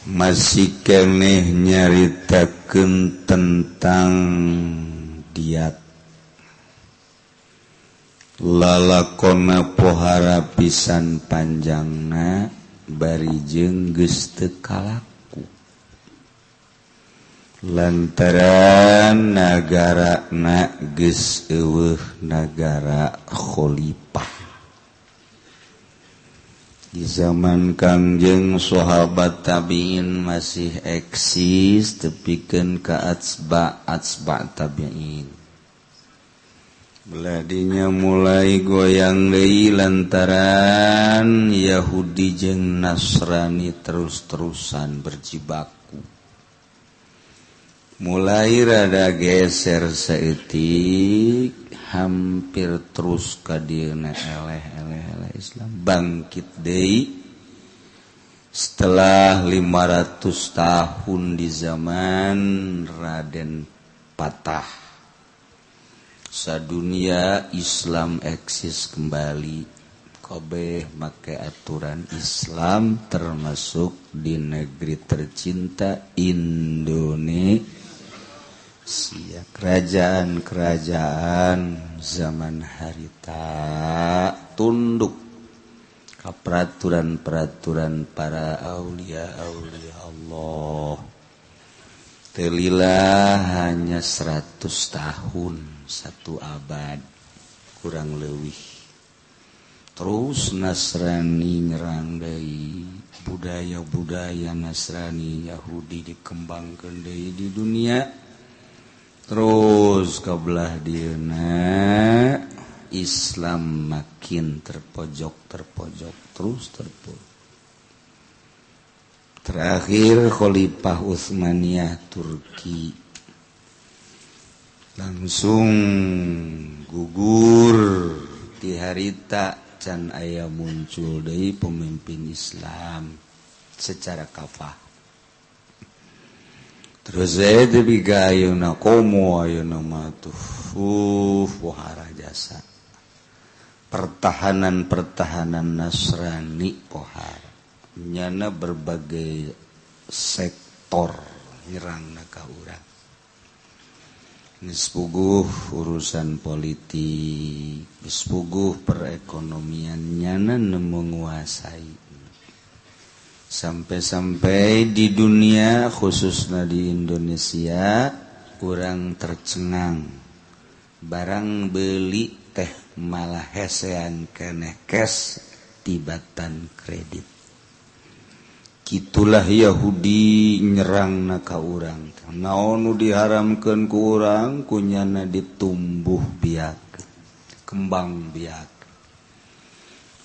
Masih keneh nyaritakeun tentang diat. Lalakonna pohara pisan panjangna bari jeung geus teu kalaku lantaran nagarana geus eueuh nagara khalifah. Di zaman Kangjeng sahabat tabiin masih eksis tepikeun ka atsba atsba tabiin. Beladinya mulai goyang deui lantaran Yahudi jeung Nasrani terus-terusan berjibaku. Mulai rada geser saeutik hampir terus ka dieuna eleh-eleh Islam bangkit deui setelah 500 tahun di zaman Raden Patah. Sadunia Islam eksis kembali, kabeh make aturan Islam termasuk di negeri tercinta Indonesia. Kerajaan-kerajaan zaman harita tunduk ka peraturan-peraturan para aulia-aulia Allah. Telilah hanya 100 tahun, satu abad kurang lebih. Terus Nasrani nyerang deui, budaya-budaya Nasrani Yahudi dikembangkeun deui di dunia. Terus kabelah dieuna Islam makin terpojok, terpojok, terus terpojok. Terakhir Khalifah Utsmaniyah Turki langsung gugur di harita can aya muncul deui pemimpin Islam secara kafah. Terus tepi ka ayeuna komo ayeuna mah tuh pohara jasa. Pertahanan-pertahanan Nasrani pohara. Nyana berbagai sektor nyerangna ka urang. Geus puguh urusan politik, geus puguh perekonomian nyana nu menguasai. Sampai-sampai di dunia khususnya di Indonesia kurang tercengang. Barang beli teh malah hesean keneh cash tibatan kredit. Itulah Yahudi nyerangna ka urang. Naon nu diharamkeun ku urang kunyana ditumbuh biak, kembang biak.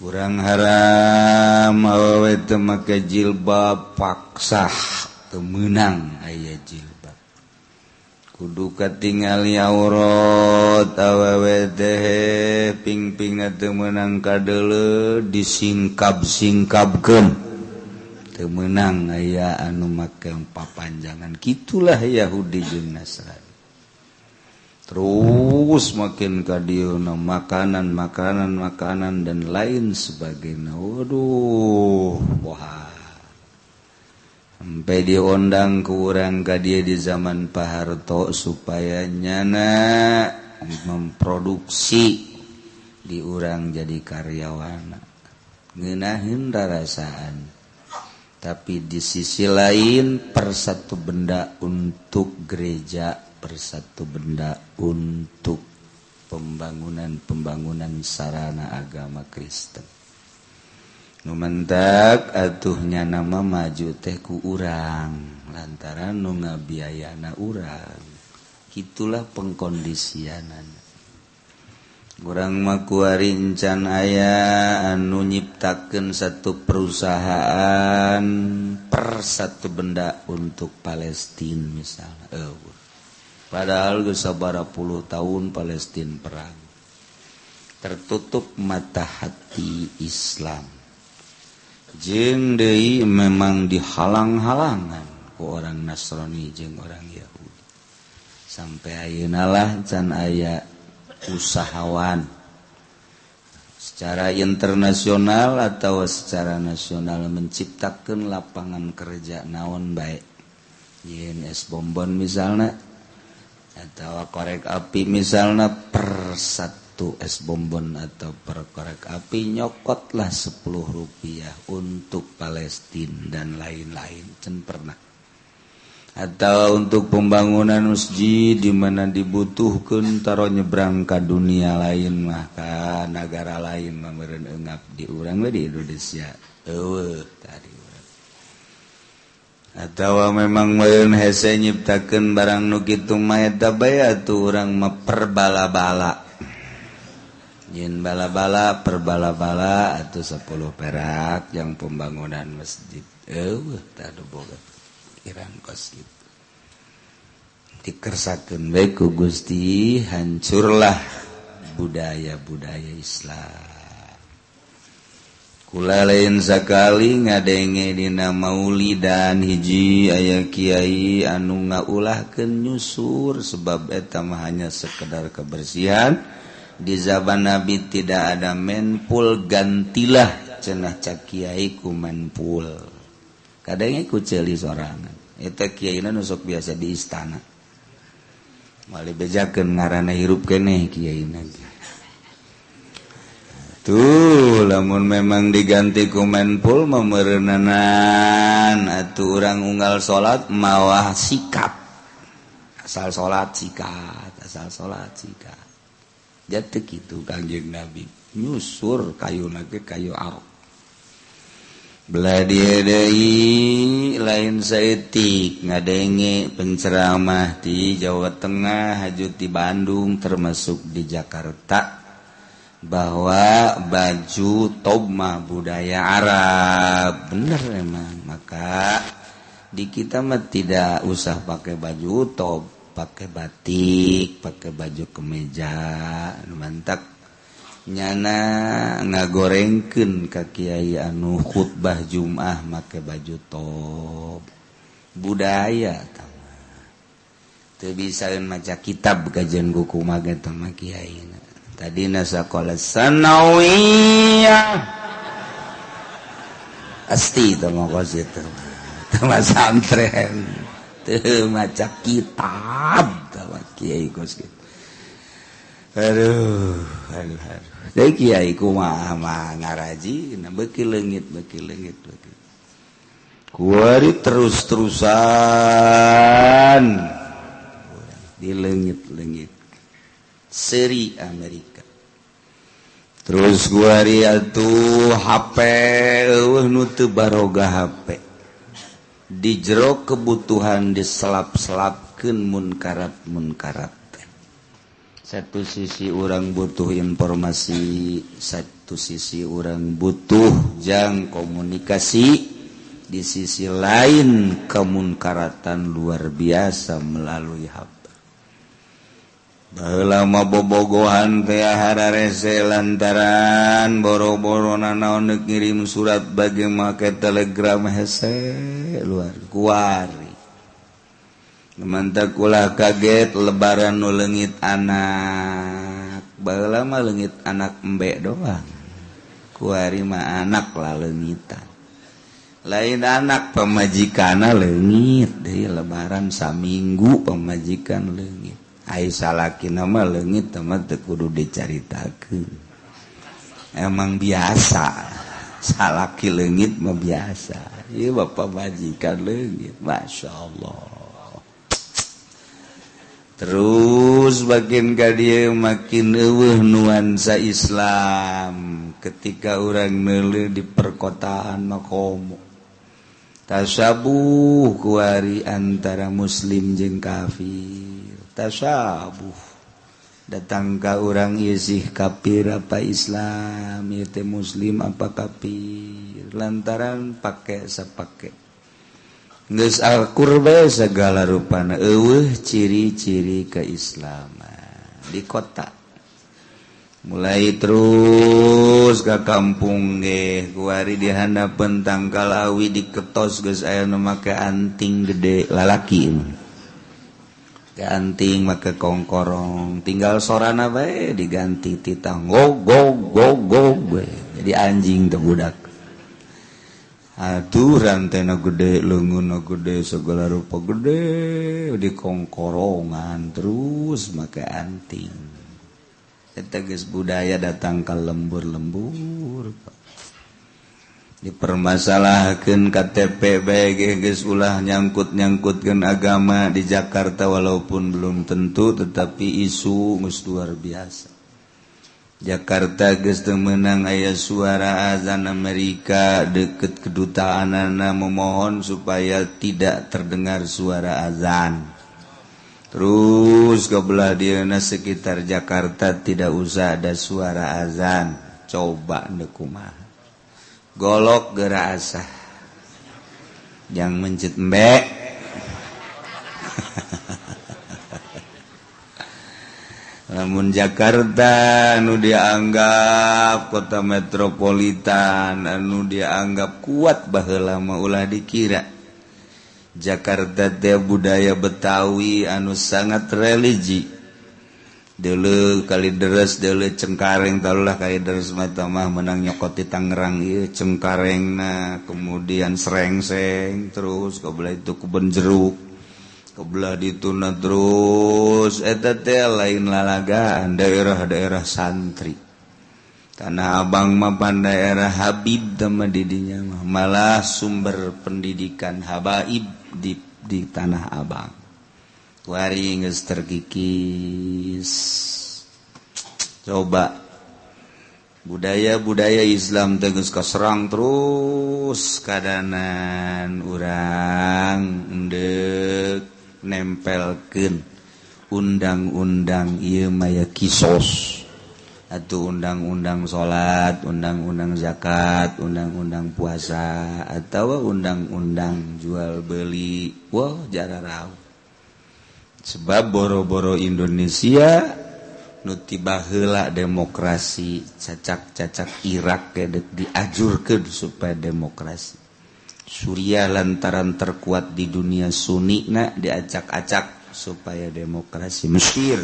Urang haram awewe teu make jilbab paksa teu meunang aya jilbab. Kudu katingali aurat awewe teh pingpingna teu meunang kadeuleu disingkab-singkabkeun. Teu meunang aya anu make papanjangan. Kitulah Yahudi jeung Nasrani. Terus makin ka dieuna makanan, makanan, makanan dan lain sebagainya. Waduh, wah. Sampai diondang ke urang ka dieu di zaman Pak Harto supaya nyana memproduksi di urang jadi karyawan. Ngeunaheun rarasaan. Tapi di sisi lain persatu benda untuk gereja, persatu benda untuk pembangunan-pembangunan sarana agama Kristen. Nu mentak atuhnya nama maju teh ku urang lantaran nu ngabiayana urang. Kitulah pengkondisianan. Urang mah kuari encan aya anu nyiptakeun satu perusahaan per satu benda untuk Palestina misalnya. Padahal geus sabaraha puluh tahun Palestina perang. Tertutup mata hati Islam. Jeung deui memang dihalang-halangan ku orang Nasrani jeung orang Yahudi. Sampai ayeuna lah can aya usahawan. Secara internasional atau secara nasional menciptakan lapangan kerja naon baik, yen es bonbon misalnya atau korek api misalnya, per satu es bonbon atau per korek api nyokotlah 10 rupiah untuk Palestina dan lain-lain. Can pernah. Atau untuk pembangunan masjid di mana dibutuhkan, taro nyebrang ke dunia lain mah, ka negara lain mah meureun eungap, di urang we di Indonesia eueuh tadi urang. Atau memang meureun hese nyiptakeun barang nu kitu mah, eta bae atuh urang mah perbala-bala, yen bala-bala, perbala-bala atau 10 perak yang pembangunan masjid, eueuh tadi boga pikiran kos gitu. Dikersakeun bae ku Gusti, hancurlah budaya-budaya Islam. Kula lain sakali ngadenge dina maulidan hiji aya kiai anu ngaulahkeun nyusur, sebab eta mah hanya sekedar kebersihan. Di zaman Nabi tidak ada menpul, gantilah cenah cak kiai ku menpul. Kadangnya ku ceuli sorangan. Eta kiaina nu sok biasa di istana. Moal bejakeun ngaranna, hirup keneh kiaina. Tuh, lamun memang diganti ku menpul memerenanan atuh urang unggal salat mawa sikap. Asal salat sikat, asal salat sikat. Jadi kitu Kangjeng Nabi nyusur kayu ge kayu arok. Belah dieu deui lain saeutik ngadenge penceramah di Jawa Tengah, haju di Bandung, termasuk di Jakarta, bahwa baju tob mah budaya Arab. Bener emang, maka di kita mah tidak usah pakai baju top, pakai batik, pakai baju kemeja. Mantap nyana ngagorengkeun ka kiai anu khutbah Jumat make baju top, budaya teu bisa maca kitab kajian buku mah eta mah kiai. Tadina sakola sanawiyah pasti itu mah kos itu mah santren teu maca kitab tah kiai kos gitu. Aduh, aduh, aduh. Jadi kiai kumaha mah ngaraji na beuki leungit, beuki leungit, beuki. Kuari terus-terusan dileungit-leungit. Seri Amerika. Terus kuari atuh HP, eueuh nu teu baroga HP. Di jero kebutuhan diselap-selapkeun munkarat-munkarat. Satu sisi orang butuh informasi, satu sisi orang butuh jang komunikasi, di sisi lain kemunkaratan luar biasa melalui HP. Baheula mah bobogohan teh hararese lantaran boro-boro nanaon ngirim surat bagi make telegram hese luar kuari. Mantap ulah kaget lebaran nu leungit anak. Baheula mah leungit anak embe doang. Kuari mah anak lah leungitan. Lain anak, pamajikanna leungit deui lebaran saminggu pamajikan leungit. Ai salakina mah leungit mah teu kudu dicaritakeun. Emang biasa. Salaki leungit mah biasa. Ieu bapak majikan leungit, Masya Allah. Terus makin ka dieu makin eueuh nuansa Islam ketika orang neuleuh di perkotaan mah komo tasabuh kuari antara muslim jeung kafir, tasabuh datang ka urang isih kafir apa Islam ieu teh, muslim apa kafir, lantaran pake sapake geus akur bae segala rupana, eueuh ciri-ciri keislaman di kota. Mulai terus ke kampung ge kuari di handapeun tangkal awi diketos geus aya nu make anting gede lalaki. Ganting make kongkorong, tinggal sorana bae diganti titah go go go go bae. Jadi anjing teh budak. Atuh rantena gede, leungeunna gede, segala rupa gede di kongkorongan terus make anting. Eta geus budaya datang ka lembur-lembur. Dipermasalahkeun KTP bae geus ulah nyangkut-nyangkutkeun agama di Jakarta walaupun belum tentu tetapi isu geus luar biasa. Jakarta geus teu meunang aya suara azan Amerika deket kedutaanana memohon supaya tidak terdengar suara azan. Terus ke belah dieuna sekitar Jakarta tidak usah ada suara azan. Coba ndek kumaha. Golok geura asah. Yang mencit embek. Lamun Jakarta anu dianggap kota metropolitan, anu dianggap kuat baheula mah ulah dikira. Jakarta teh budaya Betawi anu sangat religi. Deuleu Kalideres, deuleu Cengkareng, taruhlah Kalideres mah mah menang nyokoti Tangerang ieu Cengkarengna, kemudian Srengseng, terus kebelah itu Kebon Jeruk, kebelah dituna terus eta teh lain lalagaan daerah-daerah santri. Tanah Abang mah pan daerah Habib teh mah didinya mah malah sumber pendidikan habaib di Tanah Abang. Kuari geus terkikis. Coba budaya-budaya Islam teh geus kaserang terus kadanan urang endek nempelkeun undang-undang ieu mah ya kisos atau undang-undang salat, undang-undang zakat, undang-undang puasa atau undang-undang jual beli. Wah, jararau. Sebab boro-boro Indonesia nu tiba heula demokrasi cacak-cacak Irak kedek diajurkeun supaya demokrasi. Suriah lantaran terkuat di dunia Sunni na diacak-acak supaya demokrasi. Mesir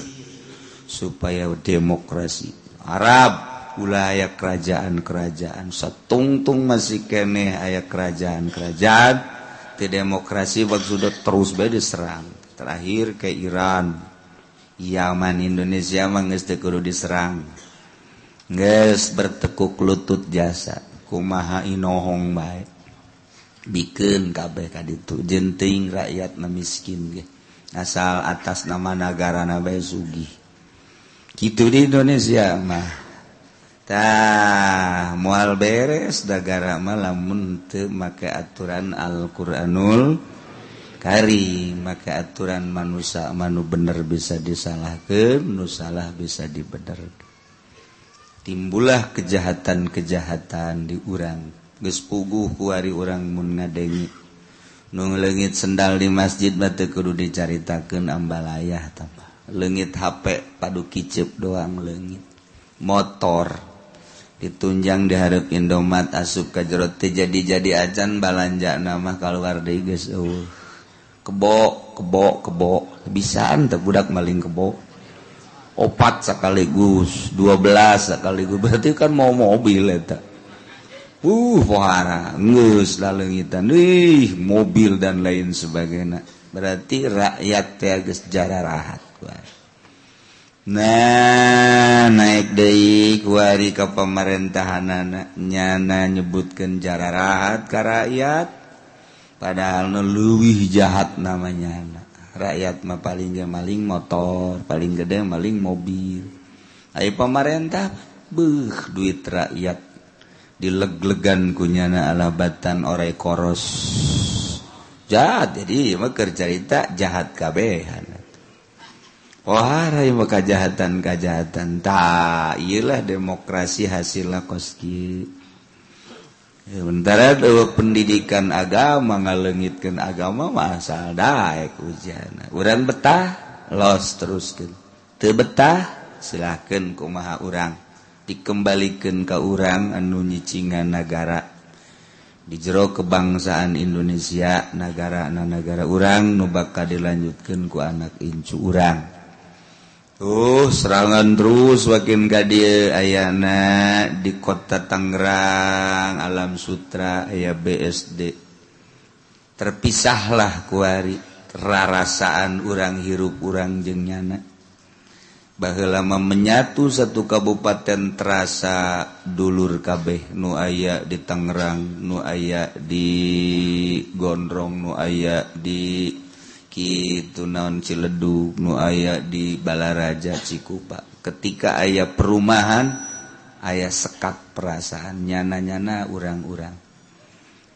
supaya demokrasi. Arab ulah aya kerajaan-kerajaan satungtung masih keneh aya kerajaan-kerajaan teu demokrasi maksudna terus bae diserang. Terakhir ke Iran, Yaman, Indonesia mah geus teu kudu diserang. Geus bertekuk lutut jasa, kumaha inohong bae. Bikeun kabeh ka ditu, jeung teuing rakyatna miskin ge. Asal atas nama nagarana bae sugih. Kitu di Indonesia mah. Tah, moal beres nagara mah lamun teu make aturan Al-Qur'anul Karim, maka aturan manusia manu bener bisa disalahkan, nu salah bisa dibenerkeun. Timbullah kejahatan-kejahatan di urang. Geus puguh kuari urang mun ngadengi. Nu leungit sendal di masjid mah teu kudu dicaritakeun ambalayah tambah. Leungit HP padu kiceup doang leungit. Motor ditunjang di hareup Indomaret asup ka jero teu jadi-jadi acan balanjana mah kaluar deui geus eueuh. Kebo, kebo, kebo. Bisaan teh budak maling kebo. 4 sekaligus, 12 sekaligus. Berarti kan mau mobil eta. Pohara, geus laleungitan. Ih, mobil dan lain sebagainya. Berarti rakyat teh geus jararahat. Nah, naik deui kuari ka pamerintahanana nyana nyebutkeun jararahat ka rakyat. Padahal nu leuwih jahat namanya rakyat mah paling ge maling motor, paling gede maling mobil. Ai pamarentah beuh duit rakyat dileg-legan kunyana alabatan orai koros. Jahat jadi mah keur carita jahat kabehan. Wah, ieu mah kajahatan-kajahatan. Tah, ieu lah demokrasi hasilna kos kieu. Sementara pendidikan agama ngaleungitkeun agama mah asal daek ujana. Urang betah los teruskeun. Teu betah silahkeun kumaha urang. Dikembalikeun ka urang anu nyicingan nagara. Di jero kebangsaan Indonesia negara negara urang nu bakal dilanjutkeun ku anak incu urang. Serangan terus makin ka dieu ayana di kota Tangerang Alam Sutra aya BSD. Terpisahlah kuari rarasaan urang hirup urang jeung nyana. Baheula mah menyatu satu kabupaten terasa dulur kabeh nu aya di Tangerang, nu aya di Gondrong, nu aya di kitu naon Ciledug, nu aya di Balaraja Cikupa. Ketika aya perumahan aya sekat perasaan nyana-nyana urang-urang.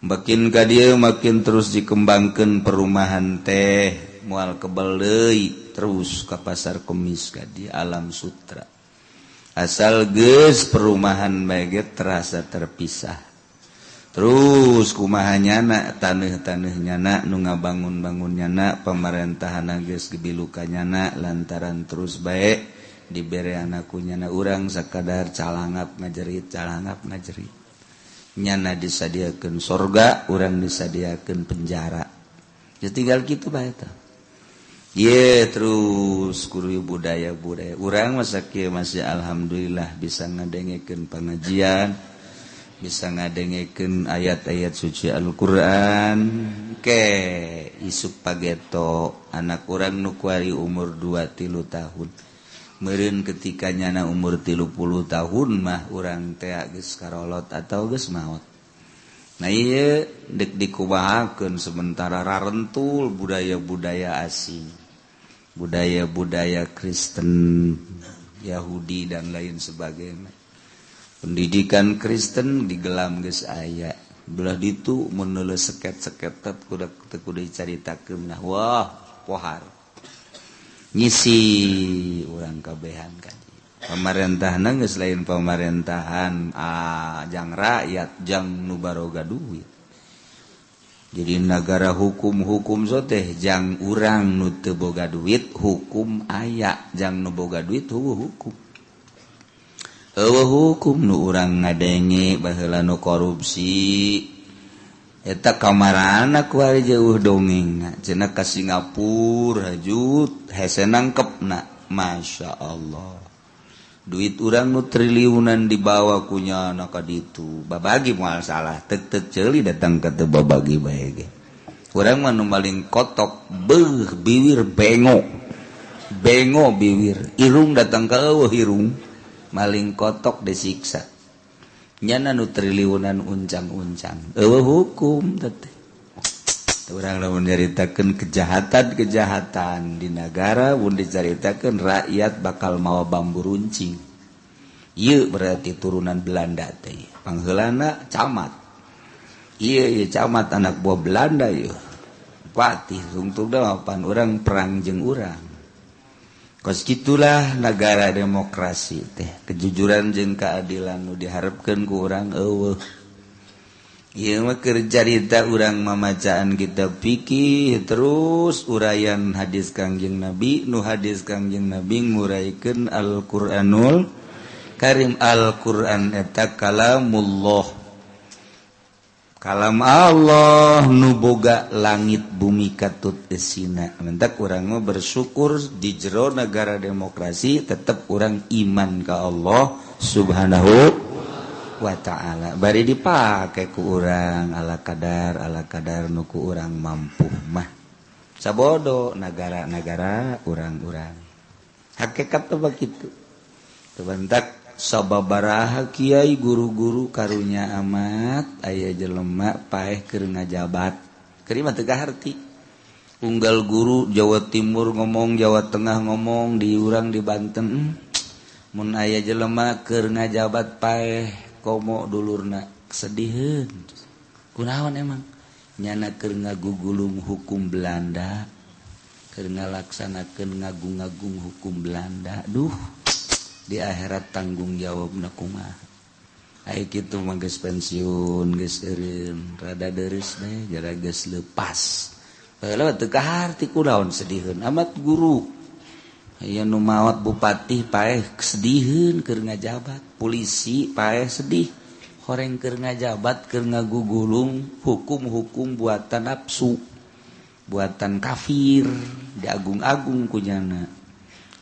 Makin ka dieu makin terus dikembangkeun perumahan teh moal kebel deui terus ka Pasar Kemis ka di Alam Sutra. Asal geus perumahan bae ge terasa terpisah. Terus kumaha nyana taneuh-taneuh nyana nu ngabangun-bangun nyana pamarentahan geus gebiluka nyana lantaran terus bae dibere ku nyana urang sakadar calangap ngajerit calangap ngajerit. Nyana disadiakeun sorga, urang disadiakeun penjara. Ya tinggal kitu bae tah. Ye terus guru budaya-budaya urang masa kieu masih alhamdulillah bisa ngadengekeun pengajian, bisa ngadengekeun ayat-ayat suci Al-Qur'an. Ke isuk pageto anak urang nu kuari umur 2-3 tahun. Meureun ketika nyana umur 30 tahun mah urang teh geus karolot atau geus maot. Nah ieu deuk dikumahakeun sementara rarentul budaya-budaya asing, budaya-budaya Kristen, Yahudi dan lain sebagainya. Pendidikan Kristen digelam geus aya. Belah ditu mun neuleus seket-seketet kudu teu kudu dicaritakeun nah wah pohar. Ngisi urang kabehan ka dieu. Pamarentahna geus lain pamerintahan jang rakyat jang nu baroga duit. Jadi negara hukum-hukum soteh jang urang nu teu boga duit hukum aya, jang nu boga duit heueuh hukum. Heueuh hukum nu urang ngadenge baheula nu korupsi eta kamarana ku ari jeuh dongeng cenah ka Singapura hajut hese nangkepna. Masya Allah. Duit urang nu triliunan dibawa ku nyana ka ditu babagi moal salah tek-tek ceuli datang ka teu babagi bae ge. Urang mah nu maling kotok beuh biwir bengo bengo biwir irung datang ka eueuh irung maling kotok disiksa nyana nu triliunan uncang-uncang eueuh hukum teh. Urang lamun nyaritakeun kejahatan-kejahatan di negara mun dicaritakeun rakyat bakal mawa bambu runcing. Ieu berarti turunan Belanda teh. Pangheulana camat. Ieu ieu camat anak buah Belanda ieu. Patih tungtungna pan urang perang jeung urang. Kos kitulah negara demokrasi teh. Kejujuran jeung keadilan nu diharepkeun ku urang eueuh. Ieu mah keur carita urang mamacaan kitab fikih terus uraian hadis Kangjeng Nabi nu hadis Kangjeng Nabi nguraikeun Al-Qur'anul Karim. Al-Qur'an eta kalamullah, kalam Allah nu boga langit bumi katut esina. Mentak urang mah bersyukur di jero negara demokrasi tetep urang iman ka Allah Subhanahu wa ta'ala. Bari dipake ku urang ala kadar nu ku urang mampu mah. Sabodo nagara-nagara urang-urang. Hakikat teh bakitu. Tebentak sababaraha kiai guru-guru karunya amat aya jelema paeh keur ngajabat. Keur mah teu kaharti. Unggal guru Jawa Timur ngomong, Jawa Tengah ngomong, di urang di Banten. Mun aya jelema keur ngajabat paeh komo dulurna kesedihan. Kunaon emang nyana keur ngagugulung hukum Belanda, keur ngalaksanakeun ngagung-ngagung hukum Belanda. Duh, di akhirat tanggung jawabna kumaha? Ai kitu mah geus pensiun, geus eureun, rada deurus bae, jara geus leupas. Baheula teu kaharti kunaon sediheun amat guru. Aya nu maot bupati paeh sediheun keur ngajabat, polisi paeh sedih. Horeng keur ngajabat keur ngagugulung hukum-hukum buatan nafsu, buatan kafir, diagung-agung kunyana.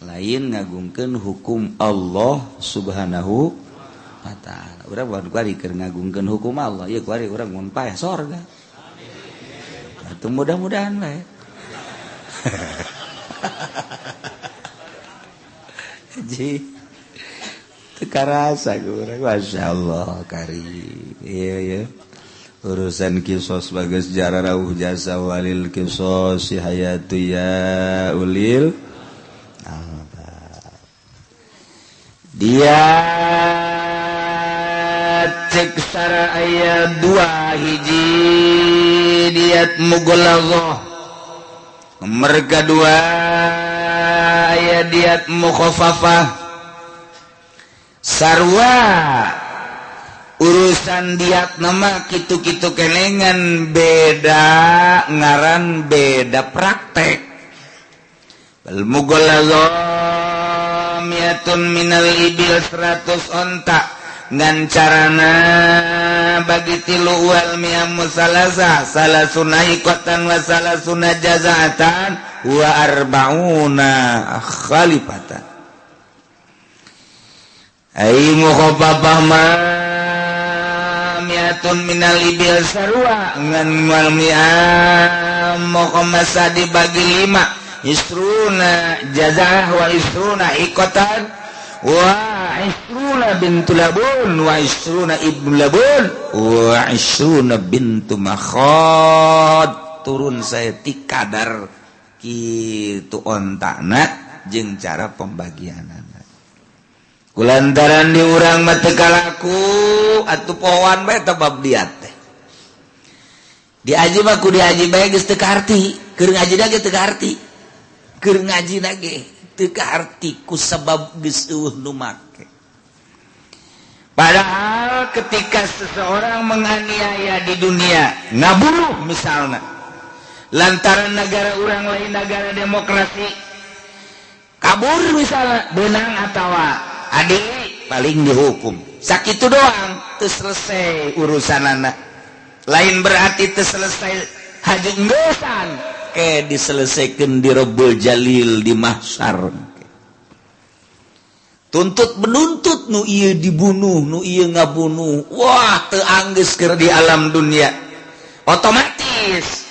Lain ngagungkeun hukum Allah Subhanahu wa ta'ala. Urang bukan kuari keur ngagungkeun hukum Allah, ieu kuari urang mun paeh sorga. Atuh mudah-mudahan bae. Ji teu karasa urang, masyaallah karim. Iya ya. Urusan kisos bagus sejarah rauh jasa walil kisos hayatu ya ulil albab. Dia cek sara ayat 2 hiji diat mughalladhah. Merga 2 ayat diat mukhaffafah. Sarwa urusan diat nama kitu-kitu kelengan beda ngaran beda praktek. Bal mughalladhah miatun minal ibil 100 onta ngan carana bagi tilu wal mia musalasa salasuna iqatan wa salasuna jazaatan wa arba'una khalifatan. Ai mukhaffafah ma miatun minal ibil sarwa ngan wal mia mukhammasa dibagi 5 isruna jazah wa isruna iqatan wa isruna bintu labun wa isruna ibnu labun wa isruna bintu makhad. Turun saya ti kadar kitu ontakna jeung cara pembagianana. Kulantaran di urang mah teu kalaku atuh pohoan bae eta bab diat teh. Diaji mah ku diaji bae geus teu kaarti, keur ngaji ge teu kaarti. Keur ngaji ge teu kaarti ku sabab geus eueuh nu make. Padahal ketika seseorang menganiaya di dunia, ngabunuh misalnya, lantaran negara urang lain negara demokrasi, kabur misalnya, benang atawa adik paling dihukum. Sakitu doang, teu selesai urusan anak. Lain berarti teu selesai haji ngeusan, ke diselesaikan di Rabbul Jalil di mahsyar. Tuntut menuntut nu ieu dibunuh, nu ieu ngabunuh. Wah, teu anggeus keur di alam dunia. Otomatis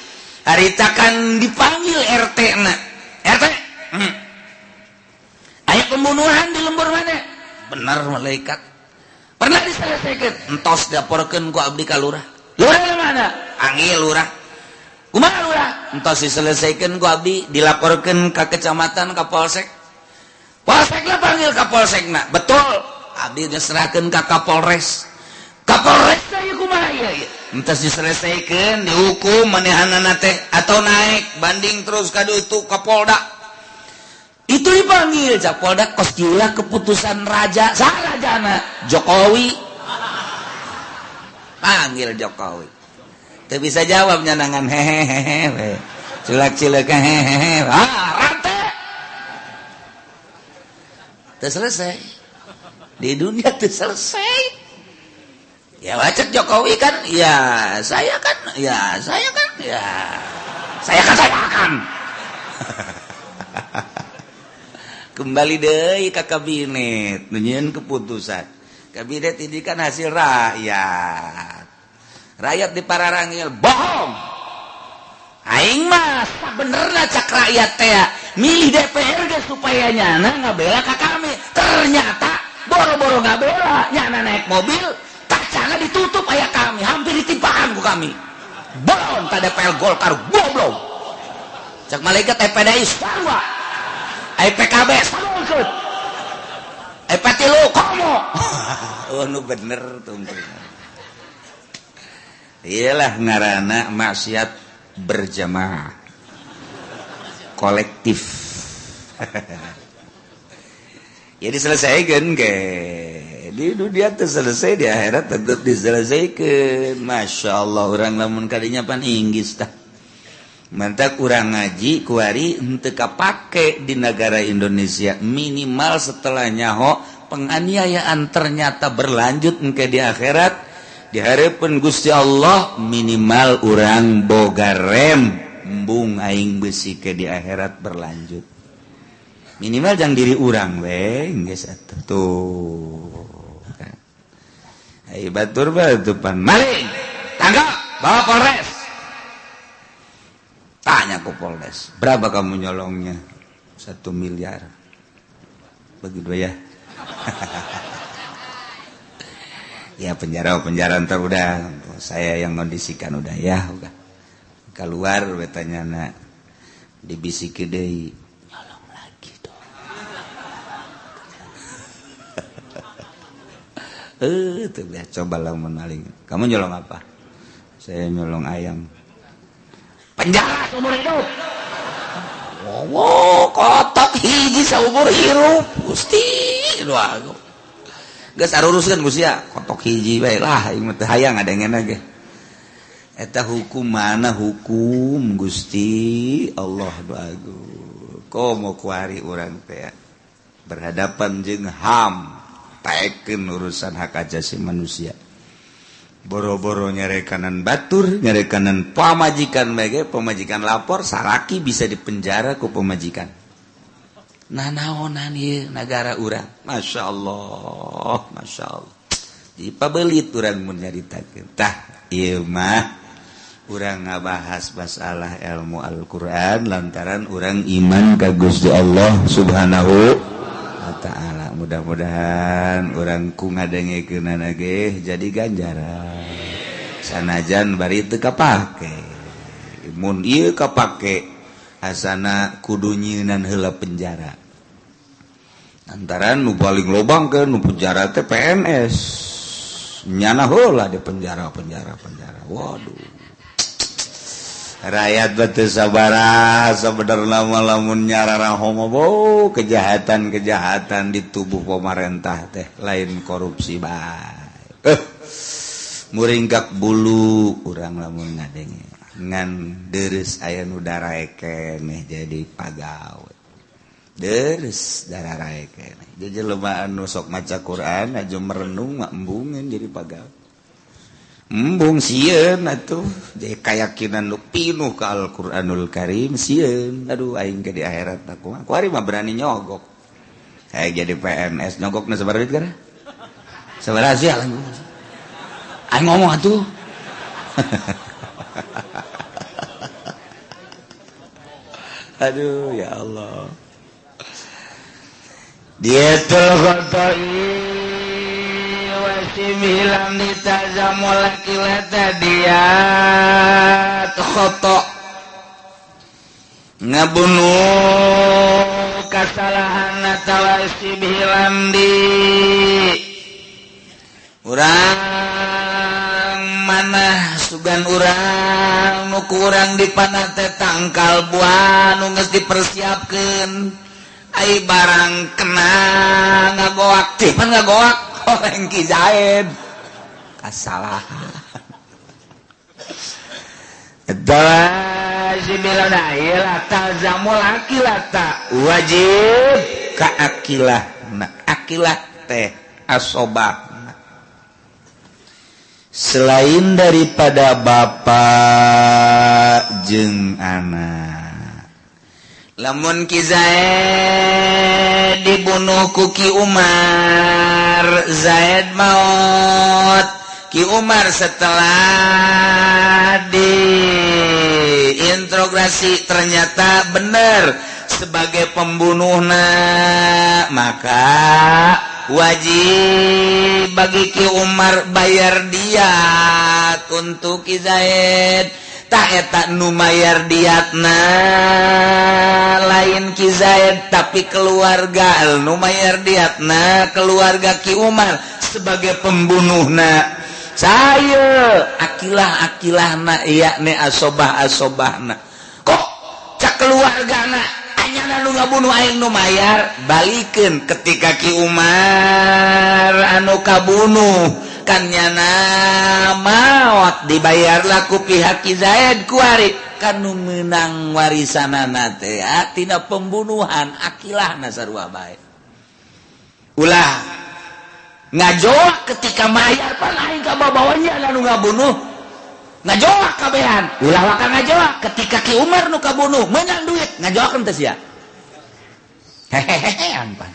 harita kan dipanggil RT na. RT. Aya pembunuhan di lembur mana? Benar malaikat. Pernah diselesaikan. Entos diaporkeun ku abdi ka lurah. Lurah mana? Panggil lurah. Kumaha lurah? Entos diselesaikan ku abdi, dilaporkeun ka kecamatan, ka polsek. Polsekna panggil ka polsekna. Betul. Abdi diserahkeun ka Kapolres. Kapolres ieu kumaha ieu? Entos diselesaikan, dihukum manehanana teh atau naik banding terus ka ditu ka Polda. Itu dipanggil Kapolda kos kieulah keputusan raja. Salah rajana Jokowi. Panggil Jokowi. Teu bisa jawab nyanangan hehehe. Culak-culak hehehe. Ah, rantai. Teu selesai. Di dunia teu selesai. Ya wacek Jokowi kan, ya saya kan, ya saya kan, ya saya kan, saya akan. Kembali deui ka kabinet, nyieun keputusan. Kabinet ini kan hasil rakyat. Rakyat dipararangil, bohong. Aing mah sabenerna cak rakyat teh milih DPR ge supaya nyana ngabela ka kami. Ternyata boro-boro ngabela, nyana naik mobil, kacana ditutup aya kami, hampir ditimpaan ku kami. Bolon ka DPR Golkar goblok. Cak malaikat PDI sarua. Ai PKB sarua. Ai P3 komo. Oh nu bener tunggu. Iyalah ngarana maksiat berjamaah kolektif. Ya diselesaikan ke di dunia tuh selesai, di akhirat tetap diselesaikan. Masya Allah orang lamun kadinya pan inggis tah mantak urang ngaji kuari henteu kapake di negara Indonesia. Minimal setelah nyaho penganiayaan ternyata berlanjut engke di akhirat. Dihareupeun Gusti Allah minimal urang boga rem embung aing besi ke di akhirat berlanjut. Minimal jang diri urang we geus atuh tuh. Ai batur batupan maling tangkap bawa Polres. Tanya ke Polres, berapa kamu nyolongnya? 1 miliar. Bagi dua ya. Ya penjara ntar udah saya yang kondisikan udah ya udah. Keluar betanya nak dibisiki deui nyolong lagi dong. Tuh ya coba lah menaling. Kamu nyolong apa? Saya nyolong ayam. Penjara seumur hidup. Wow, kotak hiji saumur hirup. Gusti, doa. Geus aruruskeun Gusti ya, kotok hiji bae lah aing mah teu hayang ngadengena ge. Eta hukum mana hukum Gusti Allah bagus. Komo kuari urang teh berhadapan jeung HAM, taekeun urusan hak asasi manusia. Boro-boro nyarekanan batur, nyarekanan pamajikan bae ge, pamajikan lapor salaki bisa dipenjara ku pamajikan. Nah naonan ieu nagara urang. Masya Allah, Masya Allah. Jadi pabelit urang mun nyaritakeun. Tah ieu mah urang ngabahas masalah ilmu Al-Qur'an lantaran urang iman ka Gusti Allah Subhanahu wa ta'ala. Mudah-mudahan urang ku ngadengekeunana ge jadi ganjaran. Sanajan bari teu kapake. Mun ieu kapake asana kudu nyieunan heula penjara. Antara nu paling lobang ke nu penjara teh PNS. Nyana heula di penjara. Waduh. Rakyat batu sabara sebenarnya lamun nyarara homo kejahatan-kejahatan di tubuh pemerintah teh lain korupsi bae. Muringkak bulu urang lamun ngadenge ngan deres aya nu darae keneh jadi pagawe. Deres darae keneh. Jadi jelema anu sok maca Quran aja merenung mah embungeun jadi pagawe. Embung sieun atuh jadi kayakinan nu pinuh ka Al-Qur'anul Karim sieun. Aduh aing ke di akhirat aku mah kuari mah berani nyogok. Kayak jadi PNS nyogokna sabaraha duit kana? Sabaraha sih aing ngomong atuh. Aduh ya Allah. Dietul khoto'i wasibilam ditazamul akilata diat khoto' ngabunuh kasalahan atawa sibilam di urang manah sugan urang nu kurang dipanah teh tangkal buah nu geus dipersiapkeun ai barang kena ngagoak cipan ngagoak orang Ki Zaid kasalahan eta sibilana ieu tazamul akilata wajib ka akilah na akilah teh asobah. Selain daripada bapak jeung anak, lamun Ki Zaid dibunuh ku Ki Umar, Zaid maut. Ki Umar setelah diinterogasi ternyata benar sebagai pembunuhna, maka wajib bagi Ki Umar bayar diat untuk Ki Zaid. Tak eta nu mayar diatna lain Ki Zaid tapi keluarga nu mayar diatna keluarga Ki Umar sebagai pembunuhna. Saya akilah akilahna yakni asobah asobahna. Kok cak keluargana anyana nu ngabunuh aing nu mayar balikeun ketika Ki Umar anu kabunuh kan nyana maot dibayarlah ku pihak Ki Zaid kuari kan nu meunang warisanana teh tina pembunuhan akilahna sarua bae. Ulah Ngajoak ketika mayar pan aing ka babawanya anu ngabunuh. Ngajoak kabehan. Ulah waka ngajoak ketika Ki Umar nu kabunuh meunang duit, ngajoakeun teh sia. Hehehean pan.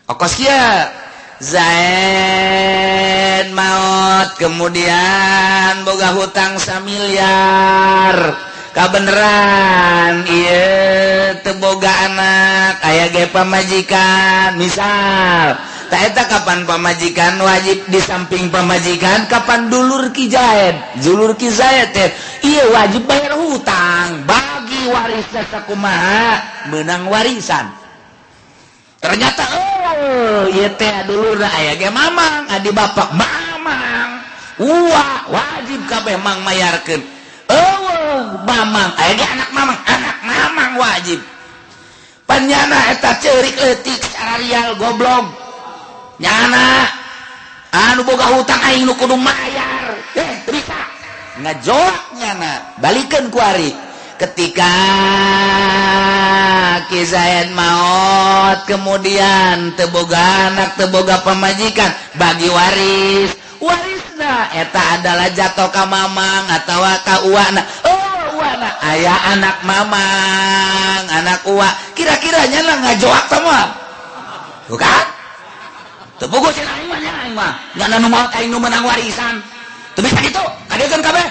Okos kieu Zaid maut kemudian boga hutang 1 miliar. Kabeneran ieu teu boga anak, aya ge pamajikan misal. Tak eta kapan pamajikan wajib di samping pamajikan kapan dulur Ki Zaid, dulur Ki Zaid teh ieu wajib bayar hutang, bagi warisna sakumaha meunang warisan. Ternyata oh ieu teh dulurna aya ge mamang, adi bapak mamang. Uwa wajib kabeh mang mayarkeun. Eueuh mamang aya ge anak mamang wajib. Panyana eta ceurik leutik sararial goblok. Nyana anu boga hutang aing nu kudu mayar teu bisa ngajoak nyana balikeun ku ari ketika Ki Zaid maot kemudian teu boga anak teu boga pamajikan bagi waris warisna eta adalah jatuh ka mamang atawa ka uwana oh uwana aya anak mamang anak uwa kira-kira nyana ngajoak semua bukan teu bogo cenah aing mah nya aing mah nyana nu maot aing nu meunang warisan teu bisa kitu kadiekeun kabeh.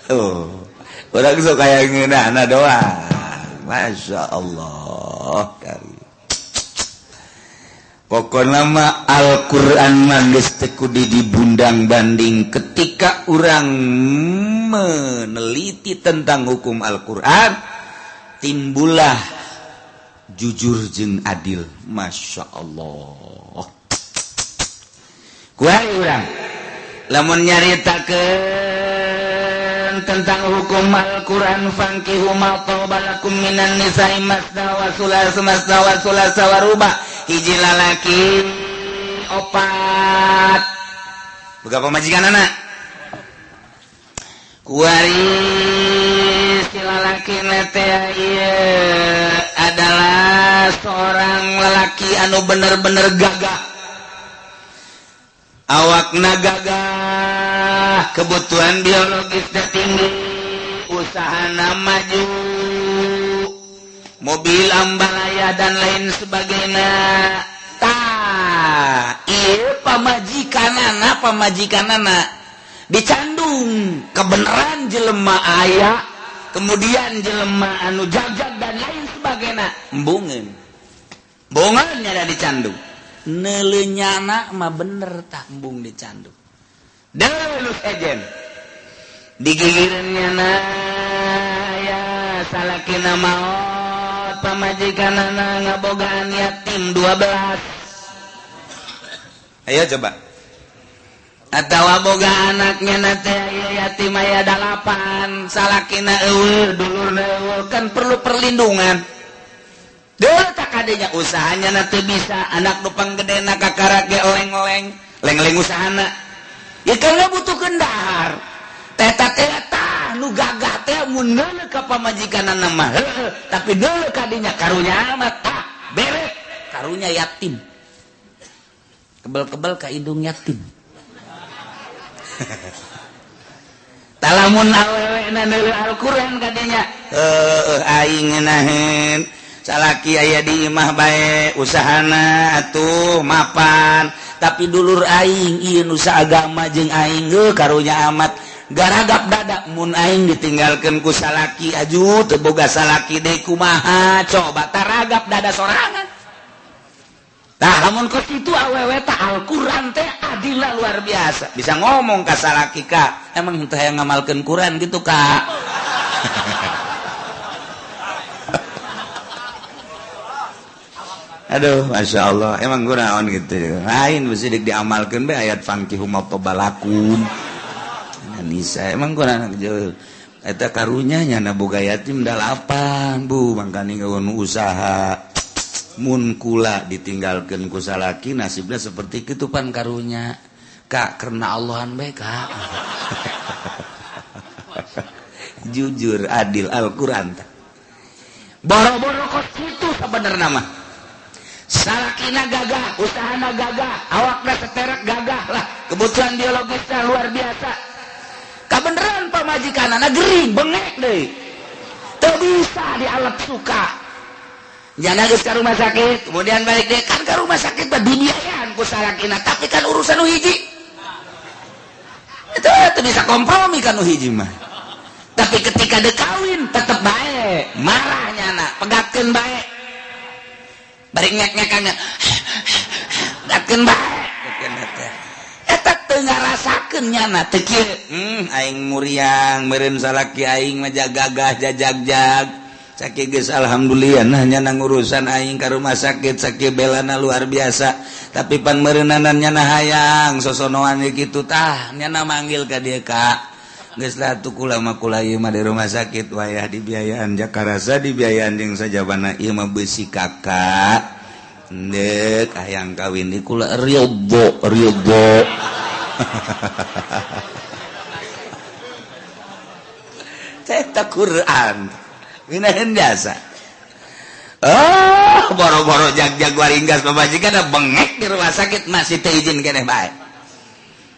Oh urang sok aya ngeunahna doang. Masya Allah kari pokona mah Al-Qur'an mah geus teu kudu dibundang banding ketika urang meneliti tentang hukum Al-Qur'an timbullah jujur jeung adil. Masya Allah kuari urang lamun nyaritakeun tentang hukum Al-Qur'an fankihu ma thaba lakum minan nisa'i masna wa sulasa masna wa sulasa wa ruba hiji lalaki opat boga pamajikanana kuari si lalaki teh ieu adalah seorang lelaki anu bener-bener gagah awakna gagah kebutuhan biologisnya tinggi usahana maju mobil ambalaya dan lain sebagainya tah ieu pamajikanana dicandung kebenaran jelema aya kemudian jelema anu jagjag dan lain sebagainya embungeun bongan nyada dicandung neuleunyana mah bener tah embung dicandung deulus ejen digigireun nyana ya salakina maot pamajikanana ngabogaan yatim 12 ayo coba atawa boga anaknya na teh yatim aya 8 salakina eueuh dulurna eueuh kan perlu perlindungan deuleu tak kadenya usahanya na teu bisa anak nu panggedena kakarak ge oleng-oleng leng-leng usahana ya karena butuh kendahar teta teta nu gagah teh mun neuleuh ka pamajikanana mah heueuh tapi deuleuh kadinya karunya amat tah bere karunya yatim kebel-kebel ka indung yatim talamun awewe na neuleuh Al-Qur'an kadinya heueuh aing ngeunaheun salaki aya di imah bae usahana atuh mapan tapi dulur aing ieu nu saagama jeung aing heuh karunya amat garagap dada mun aing ditinggalkeun ku salaki aju teu boga salaki deui kumaha coba taragap dada sorangan tah lamun kos kitu awewe tah Al-Qur'an teh adilna luar biasa bisa ngomong ka salaki ka emang henteu hayang ngamalkeun Qur'an gitu ka. Aduh Masya Allah emang kunaon gitu lain mesti diamalkeun bae ayat fankihu ma thaba lakum Nisa emang kunaon eta karunya nyana boga yatim 8 bu mangkani ngaweun usaha mun kula ditinggalkeun ku salaki nasibna seperti kitu pan karunya kak karena Allahan bae kak. Jujur adil Al-Qur'an boro-boro kos kitu sabenerna mah. Salakina gagah, usahana gagah, awakna seterek gagah lah, kebutuhan biologisnya luar biasa. Kabeneran pamajikanana gering, bengek deui. Teu bisa dialat suka. Jana geus ka rumah sakit, kemudian balik deui kan ka rumah sakit mah dibiayaan ku salakina, tapi kan urusan nu hiji. Itu teu bisa kompromi kan nu hiji mah. Tapi ketika dek kawin tetep bae, marah nyana, pegatkeun bae. Bari ngek-ngekannya gatkeun bae. Eta teu ngarasakeun nyana teu kieu. Aing muriang meureun salaki aing mah jagagah jajagjag. Sakieu geus alhamdulillah nah nyana ngurusan aing ka rumah sakit sakieu belana luar biasa. Tapi pan meureunanan nyana hayang sosonoan kitu tah nyana manggil ka dieu ka. Geus lah atuh kula mah kula ieu mah di rumah sakit wayah dibiayaan Jakarasa dibiayaan jeung sajabana ieu mah beusi kakak. Ndek hayang kawin di kula ridho ridho. Eta Quran. Ngeunaheun jasa. Oh, boro-boro jag-jag waringgas pamajikan bengek di rumah sakit masih teu izin keneh bae.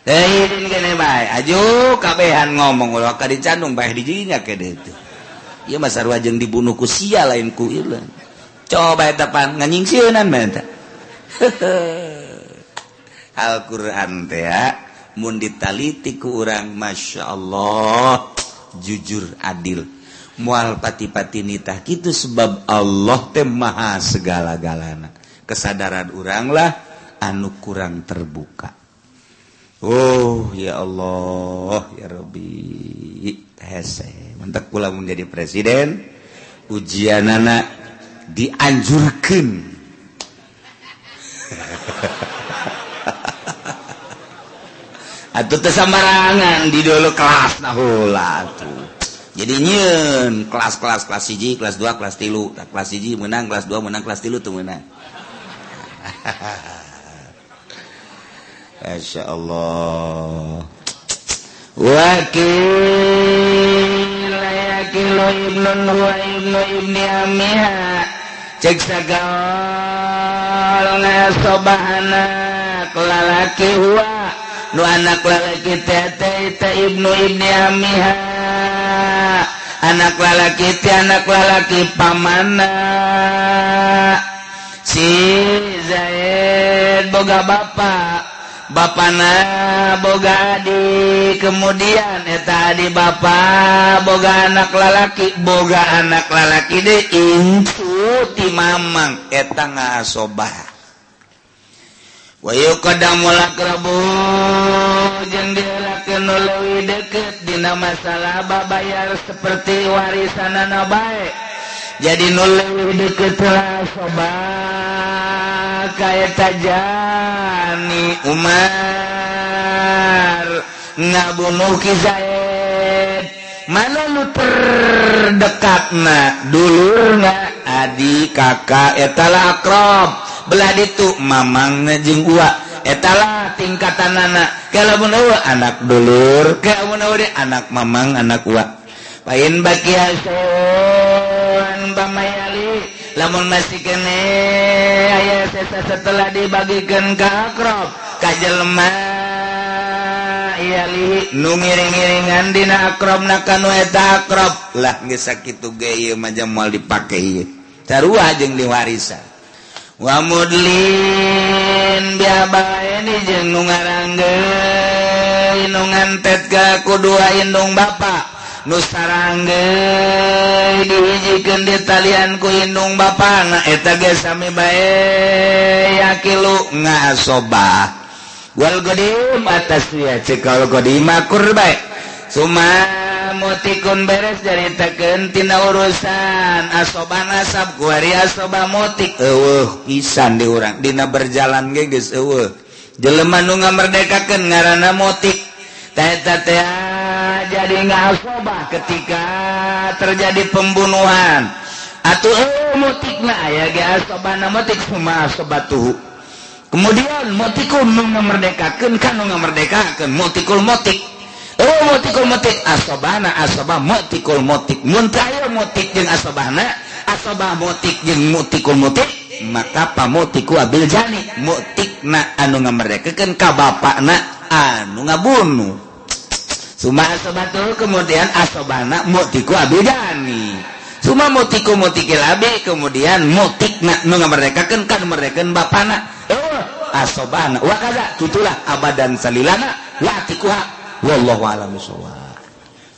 Teu izin keneh bae. Aju kabehan ngomong ulah ka dicandung bae dijinya ke ditu. Ieu mah sarua jeung dibunuh ku sia lain ku ieu. Coba eta pan nganyingsieunan bae eta. Al-Qur'an teh mun ditaliti ku urang masyaallah jujur adil. Moal pati-pati nitah kitu sebab Allah teh maha segala-galana. Kesadaran urang lah anu kurang terbuka. Oh ya Allah ya Rabbi hese mentak kula mun jadi presiden ujianana dianjurkeun. Atuh teu sambarangan di dulu kelas nah heula atuh. Jadi nyieun kelas-kelas kelas 1, kelas 2, kelas 3. Tah kelas 1 menang, kelas 2 menang, kelas 3 teu meunang. Masya Allah. Wakil yakilu ibnun wa ibnu ibni amiha. Cek sagol ngasobahana lalaki huwa nu anak lalaki teh teh ibnu ibni amiha. Anak lalaki teh anak lalaki pamana. Si Zaid boga bapak, bapana boga adik, kemudian eta adi bapa boga anak lalaki, boga anak lalaki deui incu ti mamang eta ngasobah. Wa yuqaddamul aqrabu jeung diheulakeun nu leuwih deukeut dina masalah babayar seperti warisanana bae. Jadi nu leuwih deukeut lah sobah ka eta jani Umar ngabunuh Ki Zaid. Mana nu terdekatna dulurna adik kakak eta lah akrab. Belah ditu mamangna jeung uwa eta lah tingkatanana. Kalau mun eueuh anak dulur, kalau mun eueuh anak mamang anak uwa. Pain bakiasun pamayali lamun masih kene aya sesa setelah dibagikan ka akrab ka jelema iyali nu ngiring-ngiringan dina akrabna ka nu eta akrab lah geus sakitu ge ieu mah moal dipake ieu sarua jeung diwarisan. Wa mudlin biabaeni jeung nu ngaranggeuy nu ngantet ka kudua indung bapa nu saranggeuy dihijikeun di talian ku indung bapana eta ge sami bae yakilu ngasobah. Wal qadim atas ya cekal qadim akur bae suma motikun beres caritakeun tina urusan asoba nasab kuari asoba motik eueuh pisan di urang dina berjalan ge geus eueuh jelema nu ngamerdekakeun ngaranna motik tah eta teh jadi ngasoba ketika terjadi pembunuhan atuh eueuh motikna aya ge asobana motik suma asobatuhu. Kemudian motikun nu ngamerdekakeun kan nu ngamerdekakeun motikul motik. Oh motikul motik asobana asoba motikul motik mun teu aya motik jeung asobana Asobah mu'tik jeung mu'tikul mu'tik, maka pamu'tiku abil jani, mu'tikna anu ngamerdekakeun ka bapakna anu ngabunuh. Summa asobatu, kemudian asobana mu'tiku abil jani. Summa mu'tiku mu'tikil abi, kemudian mu'tikna nu ngamerdekakeun ka nu merdekakeun bapana. Oh, asobana wa kaza, itulah abadan salilana wa atikuha. Wallahu a'lam bishawab.